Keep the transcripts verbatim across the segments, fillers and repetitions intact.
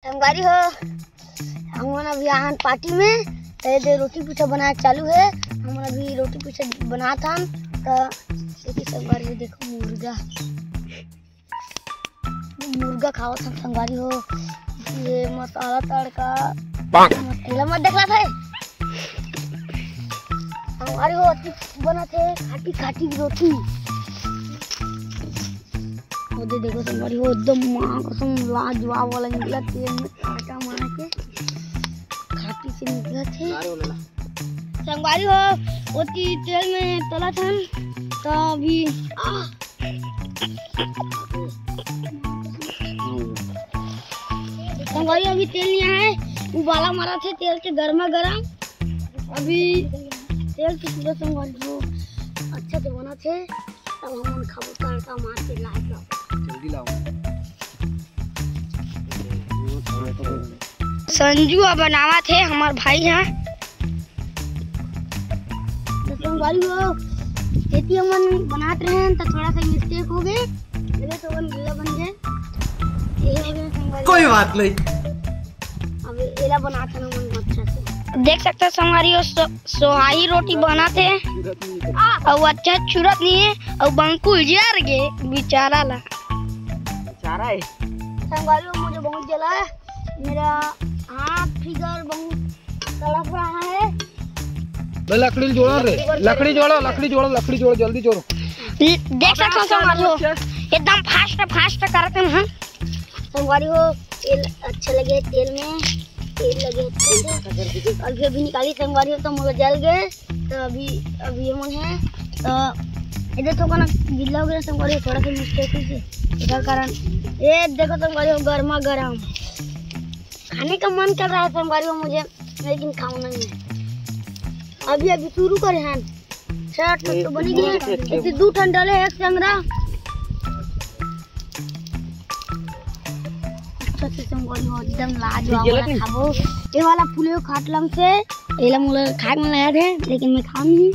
संगवारी हो, हमन अभी आहन पार्टी में, त ये दे रोटी पीठा बनाए चालू हे। हमन अभी रोटी पीठा बनात हन, त देखिए संगवारी हो, देखो मुर्गा, मुर्गा खावत हन संगवारी हो। ये मसाला तड़का, मसाला मत देखला था। संगवारी हो, अति बनत हे खाटी खाटी रोटी। वो दे देखो संगवारी हो, एकदम माँ कसम लाजवाब वाला निकला, तेल में तड़का मार के खाटी से निकला थे। संगवारी हो, ओती तेल में तला थन, तो अभी आ, संगवारी अभी तेल नहीं आए, उबाला मारा थे तेल के गर्मा गर्म। अभी तेल के पूरा संगवारी हो अच्छा से बना थे, तब हमन खाबो तड़का मार के लाए का। जल्दी लाओ। संजू ह बनावत हे, हमर भाई ह। तो संगवारी हो, खेती हमन बनात रहे हैं, तो थोड़ा सा मिस्टेक हो गए, मेरे तो बन गीला बन गए। ये हो गए संगवारी। कोई बात नहीं। अब एला बनात हन हमन अच्छा से। देख सकते हो संगवारी हो, सो, सोहाई रोटी बनात हे। अउ अच्छा चुरत नहीं है, अउ बंकुल जर गे बेचारा ला। बेचारा है। संगवारी हो, मुझे बहुत जला है, मेरा हाथ फिगर बहुत तड़प रहा है। बे लकड़ी जोड़ो रे, लकड़ी जोड़ो, लकड़ी जोड़ो, लकड़ी जोड़ो, जल्दी जोड़ो। ल-, देख सकते हो संगवारी हो, एकदम फास्ट फास्ट करते हैं हम। संगवारी हो, तेल अच्छा लगे तेल में, तेल लगे अच्छे से। अभी अभी निकाली संगवारी हो, तो मुझे जल गए। तो अभी अभी ये मन है, तो इधर तो ना गिल्ला हो गया संगवारी हो, थोड़ा सा मिस्टेक हुई से, एकर कारण। ये देखो संगवारी हो, गर्मा गर्म खाने का मन कर रहा है संगवारी हो मुझे, लेकिन खाऊं नहीं है। अभी अभी शुरू करे हैं, शर्ट तो, तो बनी गई है। इतने दो ठन डाले, एक संगरा। अच्छा से संगवारी हो, एकदम लाजवाब वाला खाबो। ये वाला फूले खाट लंग से, एला मोला खाए मन लगा थे, लेकिन मैं खाऊं नहीं।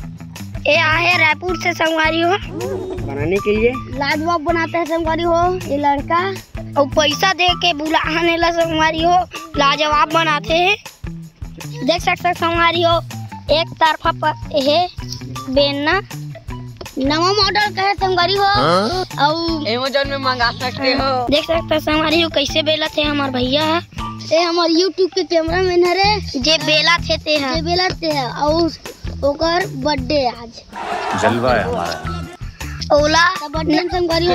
ये आहे रायपुर से संगवारी हो। बनाने के लिए। लाजवाब बनाता है संगवारी हो ये लड़का। अउ पैसा दे के बुलाहन एला संगवारी हो, लाजवाब बनाते हैं। देख सकते संगवारी हो, एक तरफा पर हे बेलना, नवा मॉडल का है संगवारी हो। हाँ? अउ Amazon में मंगा सकते हो। देख सकते संगवारी हो, कैसे बेलत हे हमार भैया। ए हमार YouTube के कैमरामैन हरे। जे बेलत हे ते ह। जे बेलत हे, अउ ओकर बर्थडे आज। जलवा है हमारा। ओला। तो बर्थडे में संगवारी हो,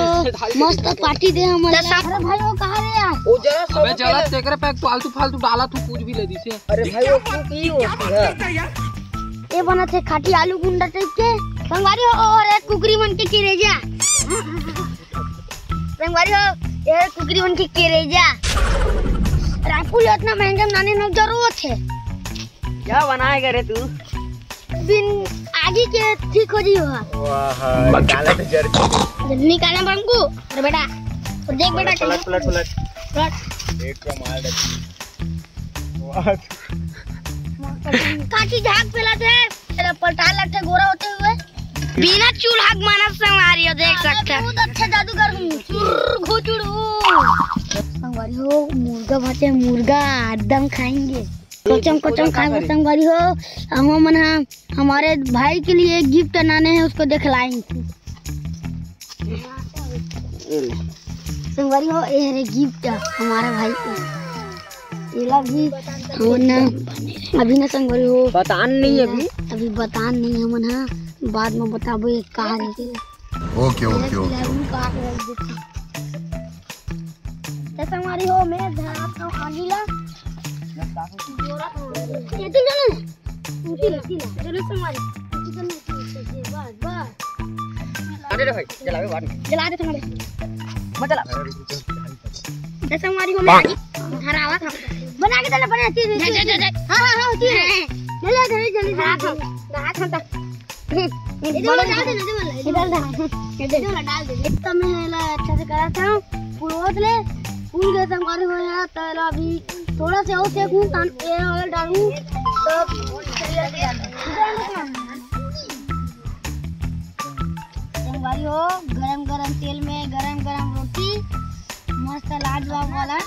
मस्त पार्टी दे हमन ला। अरे भाई, वो कहाँ रे यार? वो जरा अबे जला तेकरे पे फालतू फालतू डाला तू कुछ भी ले दिसे। अरे भाई, वो क्यों की हो है? ये बना थे खाटी आलू गुंडा टाइप के। संगवारी हो, और एक कुकरी मन के करेजा। संगवारी हो, ये कुकरी मन के करेजा। रायपुर इतना महंगा बनाने न जरूरत है। क्या बनाएगा रे तू? बिन आगी के ठीक हो जी हो। वाह, काला तो जर। जब निकालना बंकू, अरे बेटा, तो देख बेटा, पलट, पलट, पलट। पलट। एक को मार दे। वाह। काटी झाग पेला थे, तेरा पलटा लट्ठे गोरा होते हुए। बिना चूल्हा के मानव संगवारी हो, देख सकता। बहुत अच्छा जादूगर हूँ। सुर घुचड़ू। संगवारी हो, मुर्गा भाते, मुर्गा एकदम खाएंगे। कचम कचम खाए बर संगवारी हो, अउ हमन ह हमारे भाई के लिए गिफ्ट लाने हैं, उसको दिखलाएंगे। संगवारी हो, ये हरे गिफ्ट हमारा भाई के। एला भी हमन न अभी न संगवारी हो, बतान नहीं एला अभी। अभी बतान नहीं हमन ह, बाद में बताबो ये का हरे। ओके, ओके, ओके। तो संगवारी हो, मैं धरात हूँ आगी ला। ये तो ना, उनकी लगती ना, जरूर संगवारी। उनकी तो नहीं, बस, बस। अरे रे भाई, जला दे बाहर। जला दे संगवारी। मत जला। तो संगवारी हो, मैं आगी धरावा था। बना के चला, बना, चीज, जा, जा, जा, जा। हाँ, हाँ, हाँ, चीज। जल्दी, जल्दी, जल्दी। धरात हूँ, धरात हूँ। इधर वाला डाल देना, इधर वाला, इधर। इधर वाला डाल दे। इतना मैं एला अच्छा से करा था, फुलवत ले, फूल के संगवारी हो यहाँ, तो एला अभी थोड़ा से और सेकूं, तान ये ऑयल डालूं, तो संगवारी हो, गरम गरम तेल में गरम गरम रोटी, मस्त लाजवाब वाला।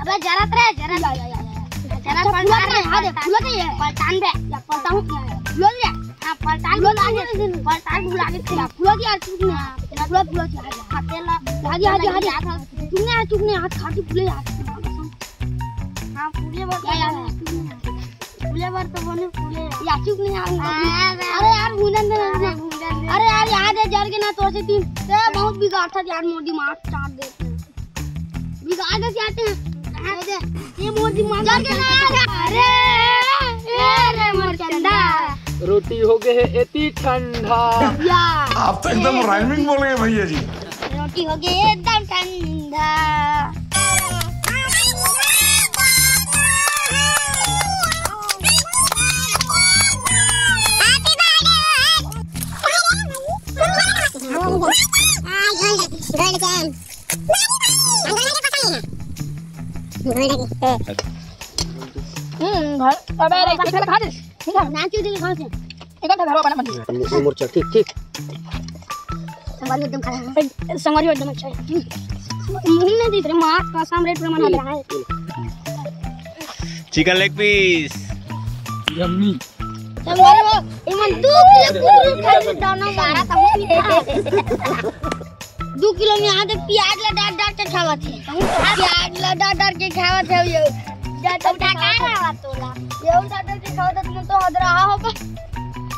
अब बस जरत रहे, जरत। या, या, या, या। जरत अच्छा, पलटान फुलत रहे, रहे, हाँ, देख, पलटान। फुलत रहे। या, पलटान। फुलत रहे। फुलत रहे। हाँ, पलटान फुलत फुला रहे। दे, पलटान फुला दे। या, फुलत यार, चुप नहीं। या, फुलत, फुलत यार। हाँ, तेल ला। आगे, आगे, आगे। चुप नहीं यार, चुप नहीं यार, खाती फुले यार। हाँ, फूले बर या, या, तो या। फूले बर तो बने फूले। या, चुप नहीं यार। हाँ, अरे यार, भूंजन दे, हाँ, भूंजन दे। भूंजन दे। अरे यार, याद है, जर के ना तो ऐसे दिन, ते बहुत बिगाड़ था यार, मोर दिमाग चाट देते हैं। बिगाड़ दे जाते हैं। ये दे, ये मोर दिमाग जल के ना। अरे, ए रे मोर चंदा। रोटी हो गए है एती ठंडा। या। आप तो एकदम rhyming बोल गए भैया जी। रोटी हो गए एकदम ठंडा। Golden, golden. हम्म, घर, अबे रे, एक ठेला खा दे। ठीक है। नाम क्यों दिए कौन से? एक ठेला घर बना बन। ये मोर चल, ठीक, ठीक। संगवारी एकदम खा रहा है। संगवारी एकदम अच्छा है। मुंह में दे रे, मार का सामने पूरा मना रहा है। चिकन लेग पीस। यम्मी। संगवारी हो, इमन दू किलो कुकुर खाली दाना मारा था। दू किलो में आते प्याज ला डार डार के खावत है। प्याज ला डार डार के खावत है ये। डार डार के खावत है। ये डार डार के खावत है, तुम तो हद रहा हो बा।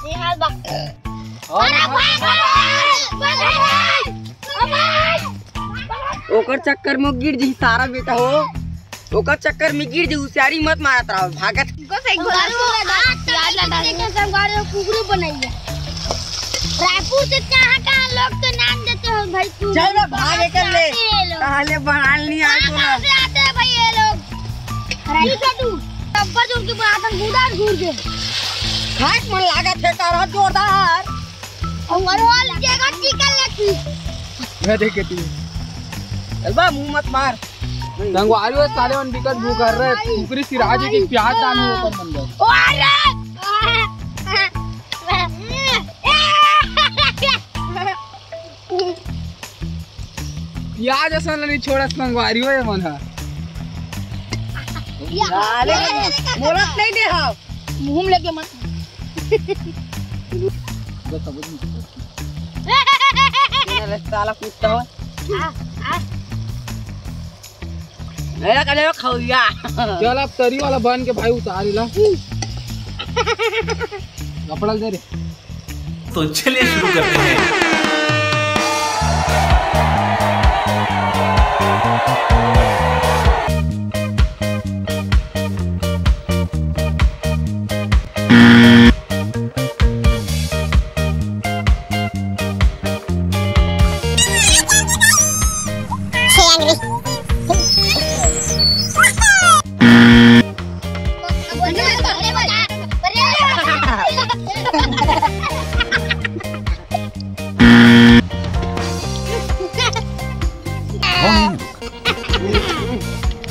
ये हाल बा। अरे भाई, भाई, भाई, भाई। ओकर चक्कर में गिर जी सारा बेटा हो। ओकर चक्कर में गिर जी, होशियारी मत मारत रहो, भागत। को सही बोला। प्याज ला डाल। संगवारी हो, कुकरी बनाई है। रायपुर से कहाँ कहाँ लोग के नाम देते हो भाई तू? चल बे, भाग एकर ले। आते हैं ये लोग। कहाँ ले बना नहीं आए कहाँ तू ना। कहाँ से आते हैं भाई ये लोग? रायपुर से तू। तब पर जो उनके बात हम गुदार घूर दे। खास मन लागत है तारा जोरदार। और वो जगह चिकन लेती। मैं देख के तू। चल बा, मुंह मत मार। संगवारी हो, साले मन बिकट भूख कर रहे। कुकरी सिराजी की प्याज डाल हो अपन अंदर। ओ अरे! प्याज असन नहीं छोड़ा संगवारी हो ये मन हा। साले बोलत नहीं दे हा। मुंह में लेके मन। साला कुत्ता हो। मेरा कले खौया। चल अब तरी वाला बन के भाई उतार ला। कपड़ा दे रे। तो चलिए शुरू करते हैं।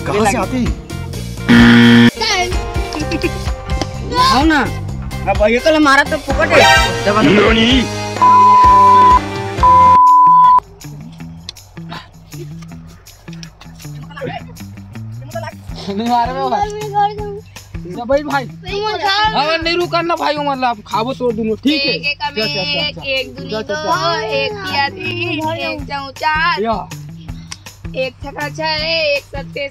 कहाँ से आते हैं? आओ ना। अब ये तो हमारा तो फोकट है। जब हम नहीं मारे में भाई। जब भाई भाई। अगर नहीं रुकन ना भाई, मतलब खाबो तोर दुनो, ठीक है? एक एक में चल, चल, चल, एक, चल। एक दूनी चल, चल, दो, चल। एक तिया तीन, एक चौचा, या। एक छका छह, एक सत्ते